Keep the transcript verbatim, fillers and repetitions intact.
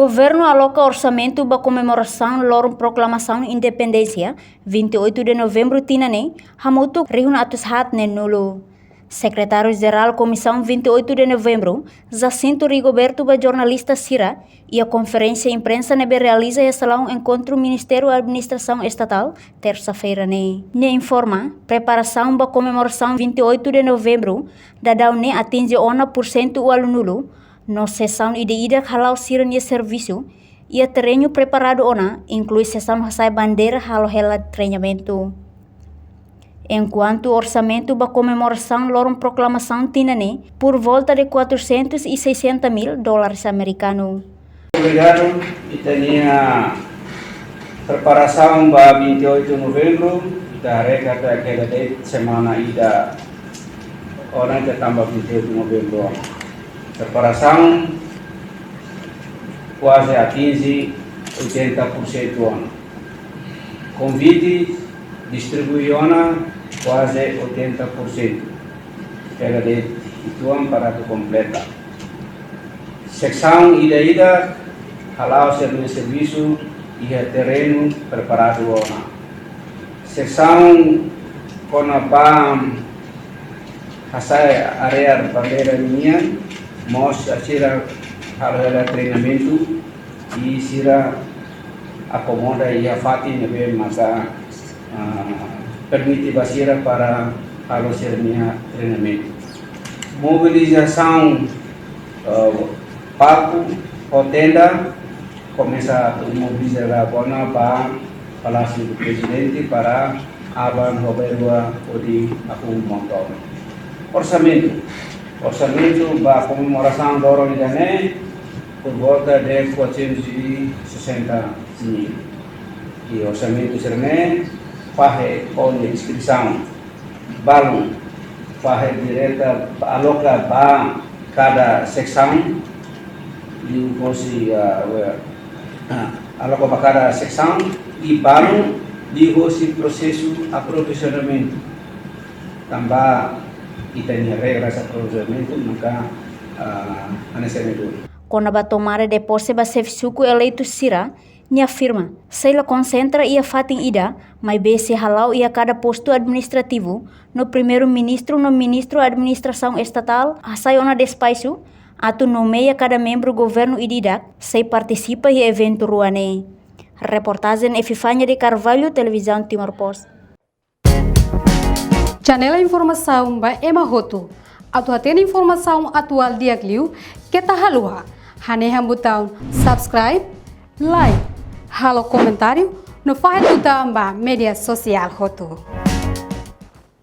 Governu aloka orsamentu ba komemorasaun loron proklamasaun independénsia, vinte e oito de novembro tinan ne'e, hamutuk rihun atus haat neen-nulu. Sekretáriu Jerál Komisaun vinte e oito de novembro, Jacinto Rigoberto, ba jornalista sira iha konferénsia imprensa ne'ebé realiza iha salaun enkontru Ministériu Administrasaun Estatál, tersa-feira ne'e. Nia informa, preparasaun ba komemorasaun vinte e oito de novembro, daudaun ne'e atinje ona pursentu ualunulu, no sesaun ida-idak hala'o sira-nia servisu iha terrenu preparadu ona, inklui sesaun hasa'e bandeira halo hela treinamentu. Enkuantu orsamentu ba komemorasaun loron proklamasaun tinan ne'e, por volta de quatrocentos e sessenta mil dólares americano. Obrigadu, ita-nia preparasaun ba vinte e oito novembro, ita haree katak keda de'it semana ida ona ita tama ba vinte e oito novembro. Preparasaun kuaze atinje oitenta por cento ona. Konvite distribui ona kuaze oitenta por cento. Keda de'it uitoan para atu kompleta. Seksaun ida-idak hala'o sira-nia servisu iha terrenu preparadu ona. Seksaun kona-ba hasa'e área bandeira nian, mós sira halo hela treinamentu, i sira akomoda iha fatin ne'ebé maka, ah, permite ba sira para halo sira-nia treinamentu. Mobilizasaun, ah, palku ho tenda, komesa atu mobiliza agora ba Palácio do Presidente para aban ho bainrua hodi akun monton. Orsamentu. Orsamentu ba komemorasaun loron ida-ne'e por volta de quatrocentos e sessenta mil. I orsamentu sira-ne'e fahe ho nia deskrisaun. Balun fahe direta, aloka ba kada seksaun, liuhosi, ah, we-, ah, aloka ba kada seksaun, i balun liuhosi prosesu aprovisionamentu. Tanba ita-nia regras aprovisionamentu maka, ah, hanesan ne'e duni. Kona-ba tomada de pose ba xefe suku eleitu sira, nia afirma, sei la konsentra iha fatin ida, maibé sei hala'o iha kada postu administrativu, no Primeiru-Ministru no Ministru Administrasaun Estatál hasai ona despaxu, atu nomeia kada membru governu ida-idak, sei partisipa iha eventu rua ne'e. Reportajen Epifania de Carvalho, Televizaun Timor Post. Janela informasaun ba ema hotu. Atu hatene informasaun atuál di'ak liu, keta haluha hanehan butaun subscribe, like, halo komentáriu, no fahe tutan ba média sosiál hotu.